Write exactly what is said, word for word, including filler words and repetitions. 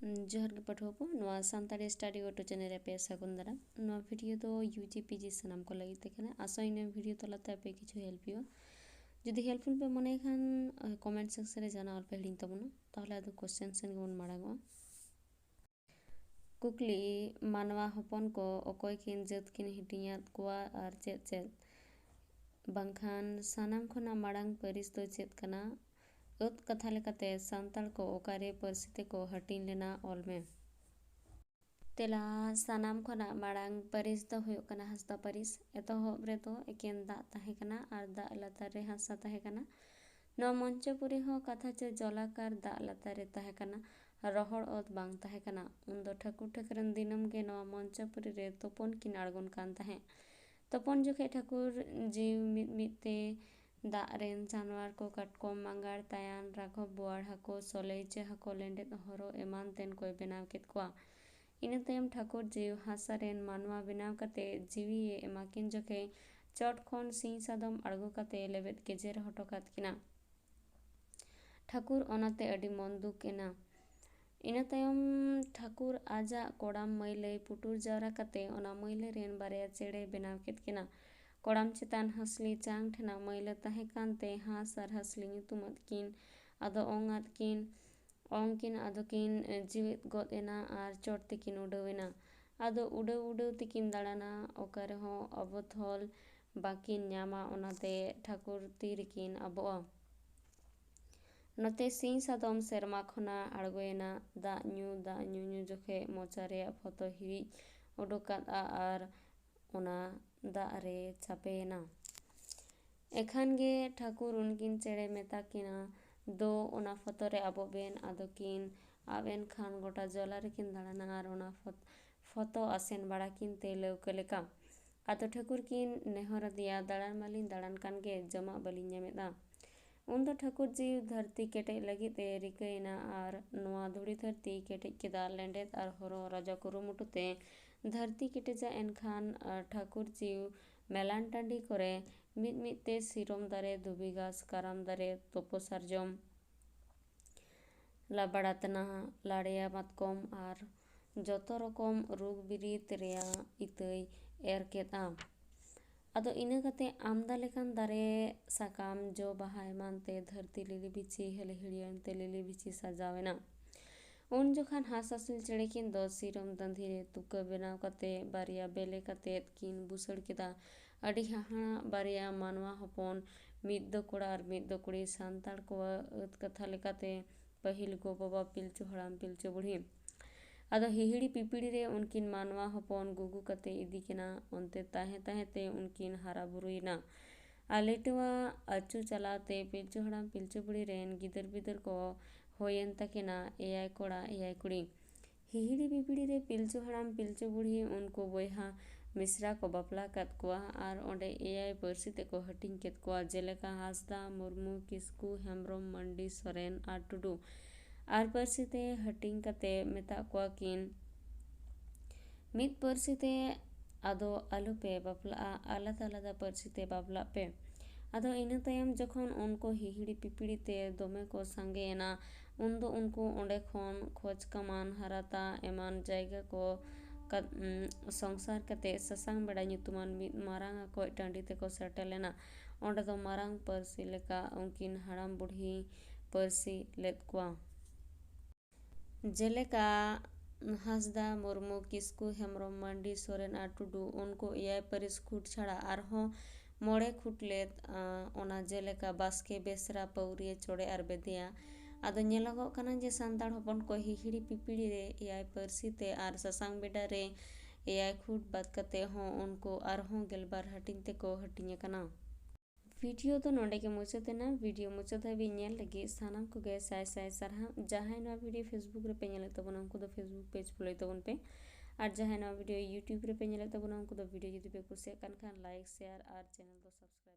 ᱡᱚᱦᱟᱨ ᱜᱮ ᱯᱟᱹᱴᱷᱩᱣᱟᱹ ᱠᱚ, ᱱᱚᱣᱟ ᱥᱟᱱᱛᱟᱲᱤ study auto channel ᱨᱮ ᱟᱯᱮ ᱥᱟᱹᱜᱩᱱ ᱫᱟᱨᱟᱢ᱾ ᱱᱚᱣᱟ video ᱫᱚ U G P G ᱥᱟᱱᱟᱢ ᱠᱚ ᱞᱟᱹᱜᱤᱫ ᱛᱮ ᱠᱟᱱᱟ᱾ ᱟᱥᱟᱭᱟᱹᱧ ᱱᱚᱣᱟ video ᱛᱟᱞᱟᱛᱮ ᱟᱯᱮ ᱠᱤᱪᱷᱩ help ᱦᱩᱭᱩᱜᱼᱟ᱾ ᱡᱩᱫᱤ helpful ᱯᱮ ᱢᱚᱱᱮᱭ ᱠᱷᱟᱱ, comment section ᱨᱮ ᱡᱟᱱᱟᱣ ᱚᱞ ᱯᱮ ᱦᱤᱲᱤᱧ ᱛᱟᱵᱚᱱᱟ᱾ ᱛᱟᱦᱚᱞᱮ ᱟᱫᱚ question ᱥᱮᱱ ᱜᱮᱵᱚᱱ ᱢᱟᱲᱟᱝᱚᱜᱼᱟ᱾ ᱠᱩᱠᱞᱤ, ᱢᱟᱱᱣᱟ ᱦᱚᱯᱚᱱ ᱠᱚ ᱚᱠᱚᱭ ᱠᱤᱱ ᱡᱟᱹᱛ ᱠᱤᱱ ᱦᱟᱹᱴᱤᱧᱟᱫ ᱠᱚᱣᱟ ᱟᱨ ᱪᱮᱫ ᱪᱮᱫ? ᱵᱟᱝᱠᱷᱟᱱ ᱥᱟᱱᱟᱢ ᱠᱷᱚᱱᱟᱜ ᱢᱟᱲᱟᱝ ᱯᱟᱹᱨᱤᱥ ᱫᱚ ᱪᱮᱫ ᱠᱟᱱᱟ? ᱟᱹᱛ ᱠᱟᱛᱷᱟ ᱞᱮᱠᱟᱛᱮ ᱥᱟᱱᱛᱟᱲ ᱠᱚ ᱚᱠᱟᱨᱮ ᱯᱟᱹᱨᱥᱤ ᱛᱮᱠᱚ ᱦᱟᱹᱴᱤᱧ ᱞᱮᱱᱟ? ᱚᱞ ᱢᱮ᱾ ᱛᱮᱞᱟ, ᱥᱟᱱᱟᱢ ᱠᱷᱚᱱᱟᱜ ᱢᱟᱲᱟᱝ ᱯᱟᱹᱨᱤᱥ ᱫᱚ ᱦᱩᱭᱩᱜ ᱠᱟᱱᱟ ᱦᱟᱸᱥᱫᱟ ᱯᱟᱹᱨᱤᱥ᱾ ᱮᱛᱚᱦᱚᱵ ᱨᱮᱫᱚ ᱮᱠᱮᱱ ᱫᱟᱜ ᱛᱟᱦᱮᱸ ᱠᱟᱱᱟ ᱟᱨ ᱫᱟᱜ ᱞᱟᱛᱟᱨ ᱨᱮ ᱦᱟᱥᱟ ᱛᱟᱦᱮᱸ ᱠᱟᱱᱟ᱾ ᱱᱚᱣᱟ ᱢᱚᱧᱪᱚᱯᱩᱨᱤ ᱦᱚᱸ ᱠᱟᱛᱷᱟ ᱪᱮ ᱡᱚᱞᱟᱠᱟᱨ ᱫᱟᱜ ᱞᱟᱛᱟᱨ ᱨᱮ ᱛᱟᱦᱮᱸ ᱠᱟᱱᱟ, ᱨᱚᱦᱚᱲ ᱚᱛ ᱵᱟᱝ ᱛᱟᱦᱮᱸ ᱠᱟᱱᱟ᱾ ᱩᱱᱫᱚ ᱴᱷᱟᱹᱠᱩᱨ ᱴᱷᱟᱹᱠᱨᱟᱹᱱ ᱫᱤᱱᱟᱹᱢ ᱜᱮ ᱱᱚᱣᱟ ᱢᱚᱧᱪᱚᱯᱩᱨᱤ ᱨᱮ ᱛᱩᱯᱩᱱ ᱠᱤᱱ ᱟᱬᱜᱚᱱ ᱠᱟᱱ ᱛᱟᱦᱮᱸᱫ᱾ ᱛᱩᱯᱩᱱ ᱡᱚᱠᱷᱮᱡ ᱴᱷᱟᱹᱠᱩᱨ ᱡᱤᱣᱤ ᱢᱤᱫ ᱢᱤᱫ ᱛᱮ ᱫᱟᱜ ᱨᱮᱱ ᱡᱟᱱᱣᱟᱨ ᱠᱚ, ᱠᱟᱴᱠᱚᱢ, ᱢᱟᱸᱜᱟᱲ, ᱛᱟᱭᱟᱱ, ᱨᱟᱜᱷᱚᱵ, ᱵᱳᱣᱟᱲ ᱦᱟᱹᱠᱩ, ᱥᱚᱞᱮ, ᱤᱪᱟᱹᱜ ᱦᱟᱹᱠᱩ, ᱞᱮᱸᱰᱮᱫ, ᱦᱚᱨᱚ ᱮᱢᱟᱱ ᱛᱮᱱ ᱠᱚᱭ ᱵᱮᱱᱟᱣ ᱠᱮᱫ ᱠᱚᱣᱟ᱾ ᱤᱱᱟᱹ ᱛᱟᱭᱚᱢ ᱴᱷᱟᱹᱠᱩᱨ ᱡᱤᱣᱤ ᱦᱟᱥᱟ ᱨᱮᱱ ᱢᱟᱱᱣᱟ ᱵᱮᱱᱟᱣ ᱠᱟᱛᱮ ᱡᱤᱣᱤᱭᱮ ᱮᱢᱟ ᱠᱤᱱ ᱡᱚᱠᱷᱮᱡ ᱪᱚᱴ ᱠᱷᱚᱱ ᱥᱤᱧ ᱥᱟᱫᱚᱢ ᱟᱬᱜᱚ ᱠᱟᱛᱮ ᱞᱮᱵᱮᱫ ᱜᱮᱡᱮᱨ ᱦᱚᱴᱚ ᱠᱟᱫ ᱠᱤᱱᱟ᱾ ᱴᱷᱟᱹᱠᱩᱨ ᱚᱱᱟᱛᱮ ᱟᱹᱰᱤ ᱢᱚᱱ ᱫᱩᱠ ᱮᱱᱟ᱾ ᱤᱱᱟᱹ ᱛᱟᱭᱚᱢ ᱴᱷᱟᱹᱠᱩᱨ ᱟᱡᱟᱜ ᱠᱚᱲᱟᱢ ᱢᱟᱹᱭᱞᱟᱹᱭ ᱯᱩᱴᱩᱨ ᱡᱟᱣᱨᱟ ᱠᱟᱛᱮ ᱚᱱᱟ ᱢᱟᱹᱭᱞᱟᱹ ᱨᱮᱱ ᱵᱟᱨᱭᱟ ᱪᱮᱬᱮ ᱵᱮᱱᱟᱣ ᱠᱮᱫ ᱠᱤᱱᱟ᱾ ᱠᱚᱲᱟᱢ ᱪᱮᱛᱟᱱ ᱦᱟᱸᱥᱞᱤ ᱪᱟᱝ ᱴᱷᱮᱱᱟᱜ ᱢᱟᱹᱭᱞᱟᱹ ᱛᱟᱦᱮᱸ ᱠᱟᱱᱛᱮ ᱦᱟᱸᱥ ᱟᱨ ᱦᱟᱸᱥᱞᱤ ᱧᱩᱛᱩᱢᱟᱫ ᱠᱤᱱ᱾ ᱟᱫᱚ ᱚᱝ ᱟᱫ ᱠᱤᱱ, ᱚᱝ ᱠᱤᱱ ᱟᱫᱚ ᱠᱤᱱ ᱡᱤᱣᱮᱫ ᱜᱚᱫ ᱮᱱᱟ ᱟᱨ ᱪᱚᱴ ᱛᱮᱠᱤᱱ ᱩᱰᱟᱹᱣ ᱮᱱᱟ᱾ ᱟᱫᱚ ᱩᱰᱟᱹᱣ ᱩᱰᱟᱹᱣ ᱛᱮᱠᱤᱱ ᱫᱟᱬᱟᱱᱟ, ᱚᱠᱟ ᱨᱮᱦᱚᱸ ᱚᱵᱚᱛᱷᱚᱞ ᱵᱟᱹᱠᱤᱱ ᱧᱟᱢᱟ, ᱚᱱᱟᱛᱮ ᱴᱷᱟᱹᱠᱩᱨ ᱛᱤ ᱨᱮᱠᱤᱱ ᱟᱵᱚᱜᱼᱟ᱾ ᱱᱚᱛᱮ ᱥᱤᱧ ᱥᱟᱫᱚᱢ ᱥᱮᱨᱢᱟ ᱠᱷᱚᱱᱟᱜ ᱟᱬᱜᱚᱭᱮᱱᱟ᱾ ᱫᱟᱜ ᱧᱩ, ᱫᱟᱜ ᱧᱩ ᱧᱩ ᱡᱚᱠᱷᱮᱡ ᱢᱚᱪᱟ ᱨᱮᱭᱟᱜ ᱯᱷᱚᱛᱚ ᱦᱤᱨᱤᱡ ᱩᱰᱩᱠ ᱠᱟᱫᱼᱟ ᱟᱨ ᱚᱱᱟ ᱫᱟᱜ ᱨᱮ ᱪᱟᱯᱮᱭᱮᱱᱟ᱾ ᱮᱠᱷᱟᱱ ᱜᱮ ᱴᱷᱟᱹᱠᱩᱨ ᱩᱱᱠᱤᱱ ᱪᱮᱬᱮ ᱢᱮᱛᱟ ᱠᱤᱱᱟ, "ᱫᱳ, ᱚᱱᱟ ᱯᱷᱚᱛᱚ ᱨᱮ ᱟᱵᱚᱜ ᱵᱮᱱ᱾" ᱟᱫᱚ ᱠᱤᱱ ᱟᱵ ᱮᱱ ᱠᱷᱟᱱ ᱜᱚᱴᱟ ᱡᱚᱞᱟ ᱨᱮᱠᱤᱱ ᱫᱟᱬᱟᱱᱟ ᱟᱨ ᱚᱱᱟ ᱯᱷᱚᱛ-, ᱯᱷᱚᱛᱚ ᱟᱥᱮᱱ ᱵᱟᱲᱟ ᱠᱤᱱ ᱛᱮ ᱞᱟᱹᱣᱠᱟᱹ ᱞᱮᱠᱟ᱾ ᱟᱫᱚ ᱴᱷᱟᱹᱠᱩᱨ ᱠᱤᱱ ᱱᱮᱦᱚᱨ ᱟᱫᱮᱭᱟ, "ᱫᱟᱬᱟᱱ ᱢᱟᱞᱤᱧ ᱫᱟᱬᱟᱱ ᱠᱟᱱ ᱜᱮ, ᱡᱚᱢᱟᱜ ᱵᱟᱹᱞᱤᱧ ᱧᱟᱢᱮᱫᱼᱟ᱾" ᱩᱱᱫᱚ ᱴᱷᱟᱹᱠᱩᱨ ᱡᱤᱣᱤ ᱫᱷᱟᱹᱨᱛᱤ ᱠᱮᱴᱮᱡ ᱞᱟᱹᱜᱤᱫ ᱮ ᱨᱤᱠᱟᱹᱭᱮᱱᱟ ᱟᱨ ᱱᱚᱣᱟ ᱫᱷᱩᱲᱤ ᱫᱷᱟᱹᱨᱛᱤ ᱠᱮᱴᱮᱡ ᱠᱮᱫᱟ᱾ ᱞᱮᱸᱰᱮᱫ ᱟᱨ ᱦᱚᱨᱚ ᱨᱟᱡᱟ ᱠᱩᱨᱩᱢᱩᱴᱩ ᱛᱮ ᱫᱷᱟᱹᱨᱛᱤ ᱠᱮᱴᱮᱡᱟ᱾ ᱮᱱᱠᱷᱟᱱ, ᱟᱨ ᱴᱷᱟᱹᱠᱩᱨ ᱡᱤᱣᱤ ᱢᱮᱞᱟᱱ ᱴᱟᱺᱰᱤ ᱠᱚᱨᱮ ᱢᱤᱫ ᱢᱤᱫ ᱛᱮ ᱥᱤᱨᱚᱢ ᱫᱟᱨᱮ, ᱫᱷᱩᱵᱤ ᱜᱷᱟᱥ, ᱠᱟᱨᱟᱢ ᱫᱟᱨᱮ, ᱛᱳᱯᱳ ᱥᱟᱨᱡᱚᱢ, ᱞᱟᱵᱟᱲᱟ ᱛᱮᱱᱟᱜ, ᱞᱟᱲᱮᱭᱟ ᱢᱟᱛᱠᱚᱢ ᱟᱨ ᱡᱚᱛᱚ ᱨᱚᱠᱚᱢ ᱨᱩᱜᱽ ᱵᱤᱨᱤᱫ ᱨᱮᱭᱟᱜ ᱤᱛᱟᱹᱭ ᱮᱨ ᱠᱮᱫᱼᱟ᱾ ᱟᱫᱚ ᱤᱱᱟᱹ ᱠᱟᱛᱮ ᱟᱢᱫᱟ ᱞᱮᱠᱟᱱ ᱫᱟᱨᱮ, ᱥᱟᱠᱟᱢ, ᱡᱚ, ᱵᱟᱦᱟ ᱮᱢᱟᱱ ᱛᱮ ᱫᱷᱟᱹᱨᱛᱤ ᱞᱤᱞᱤ ᱵᱤᱪᱷᱤ, ᱦᱟᱹᱞᱤ ᱦᱟᱹᱲᱭᱟᱹᱲ ᱛᱮ ᱞᱤᱞᱤ ᱵᱤᱪᱷᱤ ᱥᱟᱡᱟᱣ ᱮᱱᱟ᱾ ᱩᱱ ᱡᱚᱠᱷᱟᱱ ᱦᱟᱸᱥ ᱦᱟᱸᱥᱞᱤ ᱪᱮᱬᱮ ᱠᱤᱱ ᱫᱚ ᱥᱤᱨᱚᱢ ᱫᱟᱺᱫᱷᱤ ᱨᱮ ᱛᱩᱠᱟᱹ ᱵᱮᱱᱟᱣ ᱠᱟᱛᱮ ᱵᱟᱨᱭᱟ ᱵᱮᱞᱮ ᱠᱟᱛᱮ ᱠᱤᱱ ᱵᱩᱥᱟᱹᱲ ᱠᱮᱫᱟ᱾ ᱟᱹᱰᱤ ᱦᱟᱦᱟᱲᱟᱜ ᱵᱟᱨᱭᱟ ᱢᱟᱱᱣᱟ ᱦᱚᱯᱚᱱ, ᱢᱤᱫ ᱫᱚ ᱠᱚᱲᱟ ᱟᱨ ᱢᱤᱫ ᱫᱚ ᱠᱩᱲᱤ᱾ ᱥᱟᱱᱛᱟᱲ ᱠᱚᱣᱟᱜ ᱟᱹᱛ ᱠᱟᱛᱷᱟ ᱞᱮᱠᱟᱛᱮ ᱯᱟᱹᱦᱤᱞ ᱜᱚ ᱵᱟᱵᱟ ᱯᱤᱞᱪᱩ ᱦᱟᱲᱟᱢ ᱯᱤᱞᱪᱩ ᱵᱩᱲᱦᱤ᱾ ᱟᱫᱚ ᱦᱤᱦᱤᱲᱤ ᱯᱤᱯᱤᱲᱤ ᱨᱮ ᱩᱱᱠᱤᱱ ᱢᱟᱱᱣᱟ ᱦᱚᱯᱚᱱ ᱜᱩᱜᱩ ᱠᱟᱛᱮ ᱤᱫᱤ ᱠᱤᱱᱟ᱾ ᱚᱱᱛᱮ ᱛᱟᱦᱮᱸ ᱛᱟᱦᱮᱸ ᱛᱮ ᱩᱱᱠᱤᱱ ᱦᱟᱨᱟ ᱵᱩᱨᱩᱭᱮᱱᱟ᱾ ᱟᱨ ᱞᱤᱴᱟᱹᱣᱟ ᱟᱹᱪᱩ ᱪᱟᱞᱟᱣ ᱛᱮ ᱯᱤᱞᱪᱩ ᱦᱟᱲᱟᱢ ᱯᱤᱞᱪᱩ ᱵᱩᱲᱦᱤ ᱨᱮᱱ ᱜᱤᱫᱟᱹᱨ ᱯᱤᱫᱟᱹᱨ ᱠᱚ ᱦᱩᱭᱮᱱ ᱛᱟᱹᱠᱤᱱᱟ ᱮᱭᱟᱭ ᱠᱚᱲᱟ ᱮᱭᱟᱭ ᱠᱩᱲᱤ᱾ ᱦᱤᱦᱤᱲᱤ ᱯᱤᱯᱤᱲᱤ ᱨᱮ ᱯᱤᱞᱪᱩ ᱦᱟᱲᱟᱢ ᱯᱤᱞᱪᱩ ᱵᱩᱲᱦᱤ ᱩᱱᱠᱩ ᱵᱚᱭᱦᱟ ᱢᱤᱥᱨᱟ ᱠᱚ ᱵᱟᱯᱞᱟ ᱠᱟᱫ ᱠᱚᱣᱟ ᱟᱨ ᱚᱸᱰᱮ ᱮᱭᱟᱭ ᱯᱟᱹᱨᱥᱤ ᱛᱮᱠᱚ ᱦᱟᱹᱴᱤᱧ ᱠᱮᱫ ᱠᱚᱣᱟ, ᱡᱮᱞᱮᱠᱟ ᱦᱟᱸᱥᱫᱟ, ᱢᱩᱨᱢᱩ, ᱠᱤᱥᱠᱩ, ᱦᱮᱢᱵᱨᱚᱢ, ᱢᱟᱱᱰᱤ, ᱥᱚᱨᱮᱱ ᱟᱨ ᱴᱩᱰᱩ᱾ ᱟᱨ ᱯᱟᱹᱨᱥᱤ ᱛᱮ ᱦᱟᱹᱴᱤᱧ ᱠᱟᱛᱮ ᱢᱮᱛᱟᱜ ᱠᱚᱣᱟ ᱠᱤᱱ, ᱢᱤᱫ ᱯᱟᱹᱨᱥᱤ ᱛᱮ ᱟᱫᱚ ᱟᱞᱚᱯᱮ ᱵᱟᱯᱞᱟᱜᱼᱟ, ᱟᱞᱟᱫᱟ ᱟᱞᱟᱫᱟ ᱯᱟᱹᱨᱥᱤ ᱛᱮ ᱵᱟᱯᱞᱟᱜ ᱯᱮ᱾ ᱟᱫᱚ ᱤᱱᱟᱹ ᱛᱟᱭᱚᱢ ᱡᱚᱠᱷᱚᱱ ᱩᱱᱠᱩ ᱦᱤᱦᱤᱲᱤ ᱯᱤᱯᱤᱲᱤ ᱛᱮ ᱫᱚᱢᱮ ᱠᱚ ᱥᱟᱸᱜᱮᱭᱮᱱᱟ, ᱩᱱᱫᱚ ᱩᱱᱠᱩ ᱚᱸᱰᱮ ᱠᱷᱚᱱ ᱠᱷᱚᱡᱽ ᱠᱟᱢᱟᱱ, ᱦᱟᱨᱟᱛᱟ ᱮᱢᱟᱱ ᱡᱟᱭᱜᱟ ᱠᱚ ᱠᱟ-, ᱩᱸ, ᱥᱚᱝᱥᱟᱨ ᱠᱟᱛᱮ ᱥᱟᱥᱟᱝ ᱵᱮᱲᱟ ᱧᱩᱛᱩᱢᱟᱱ ᱢᱤᱫ ᱢᱟᱨᱟᱝ ᱟᱠᱚᱡ ᱴᱟᱺᱰᱤ ᱛᱮᱠᱚ ᱥᱮᱴᱮᱨ ᱞᱮᱱᱟ᱾ ᱚᱸᱰᱮ ᱫᱚ ᱢᱟᱨᱟᱝ ᱯᱟᱹᱨᱥᱤ ᱞᱮᱠᱟ ᱩᱱᱠᱤᱱ ᱦᱟᱲᱟᱢ ᱵᱩᱲᱦᱤ ᱯᱟᱹᱨᱥᱤ ᱞᱮᱫ ᱠᱚᱣᱟ᱾ ᱡᱮᱞᱮᱠᱟ ᱦᱟᱸᱥᱫᱟ, ᱢᱩᱨᱢᱩ, ᱠᱤᱥᱠᱩ, ᱦᱮᱢᱵᱨᱚᱢ, ᱢᱟᱱᱰᱤ, ᱥᱚᱨᱮᱱ ᱟᱨ ᱴᱩᱰᱩ, ᱩᱱᱠᱩ ᱮᱭᱟᱭ ᱯᱟᱹᱨᱤᱥ ᱠᱷᱩᱸᱴ ᱪᱷᱟᱲᱟ ᱟᱨᱦᱚᱸ ᱢᱚᱬᱮ ᱠᱷᱩᱸᱴ ᱞᱮᱫ, ᱟᱸ, ᱚᱱᱟ ᱡᱮᱞᱮᱠᱟ ᱵᱟᱥᱠᱮ, ᱵᱮᱥᱨᱟ, ᱯᱟᱹᱣᱨᱤᱭᱟᱹ, ᱪᱚᱲᱮ ᱟᱨ ᱵᱮᱫᱤᱭᱟ᱾ ᱟᱫᱚ ᱧᱮᱞᱚᱜᱚᱜ ᱠᱟᱱᱟ ᱡᱮ ᱥᱟᱱᱛᱟᱲ ᱦᱚᱯᱚᱱ ᱠᱚ ᱦᱤᱦᱤᱲᱤ ᱯᱤᱯᱤᱲᱤ ᱨᱮ ᱮᱭᱟᱭ ᱯᱟᱹᱨᱥᱤ ᱛᱮ ᱟᱨ ᱥᱟᱥᱟᱝ ᱵᱮᱰᱟ ᱨᱮ ᱮᱭᱟᱭ ᱠᱷᱩᱸᱴ ᱵᱟᱫ ᱠᱟᱛᱮ ᱦᱚᱸ ᱩᱱᱠᱩ ᱟᱨᱦᱚᱸ ᱜᱮᱞᱵᱟᱨ ᱦᱟᱹᱴᱤᱧ ᱛᱮᱠᱚ ᱦᱟᱹᱴᱤᱧ ᱟᱠᱟᱱᱟ᱾ ᱵᱷᱤᱰᱤᱭᱳ ᱫᱚ ᱱᱚᱰᱮ ᱜᱮ ᱢᱩᱪᱟᱹᱫ ᱮᱱᱟ᱾ ᱵᱷᱤᱰᱤᱭᱳ ᱢᱩᱪᱟᱹᱫ ᱫᱷᱟᱹᱵᱤᱡ ᱧᱮᱞ ᱞᱟᱹᱜᱤᱫ ᱥᱟᱱᱟᱢ ᱠᱚᱜᱮ ᱥᱟᱭ ᱥᱟᱭ ᱥᱟᱨᱦᱟᱣ᱾ ᱡᱟᱦᱟᱸᱭ ᱱᱚᱣᱟ ᱵᱷᱤᱰᱤᱭᱳ Facebook ᱨᱮᱯᱮ ᱧᱮᱞᱮᱫ ᱛᱟᱵᱚᱱᱟ, ᱩᱱᱠᱩ ᱫᱚ Facebook ᱯᱮᱡᱽ ᱯᱷᱳᱞᱳᱭ ᱛᱟᱵᱚᱱ ᱯᱮ᱾ ᱟᱨ ᱡᱟᱦᱟᱸᱭ ᱱᱚᱣᱟ ᱵᱷᱤᱰᱤᱭᱳ YouTube ᱨᱮᱯᱮ ᱧᱮᱞᱮᱫ ᱛᱟᱵᱚᱱᱟ, ᱩᱱᱠᱩ ᱫᱚ ᱵᱷᱤᱰᱤᱭᱳ ᱡᱩᱫᱤ ᱯᱮ ᱠᱩᱥᱤᱭᱟᱜ ᱠᱟᱱ ᱠᱷᱟᱱ, ᱞᱟᱭᱤᱠ, ᱥᱮᱭᱟᱨ ᱟᱨ ᱪᱮᱱᱮᱞ ᱫᱚ ᱥᱟᱵᱥᱠᱨᱟᱭᱤᱵᱽ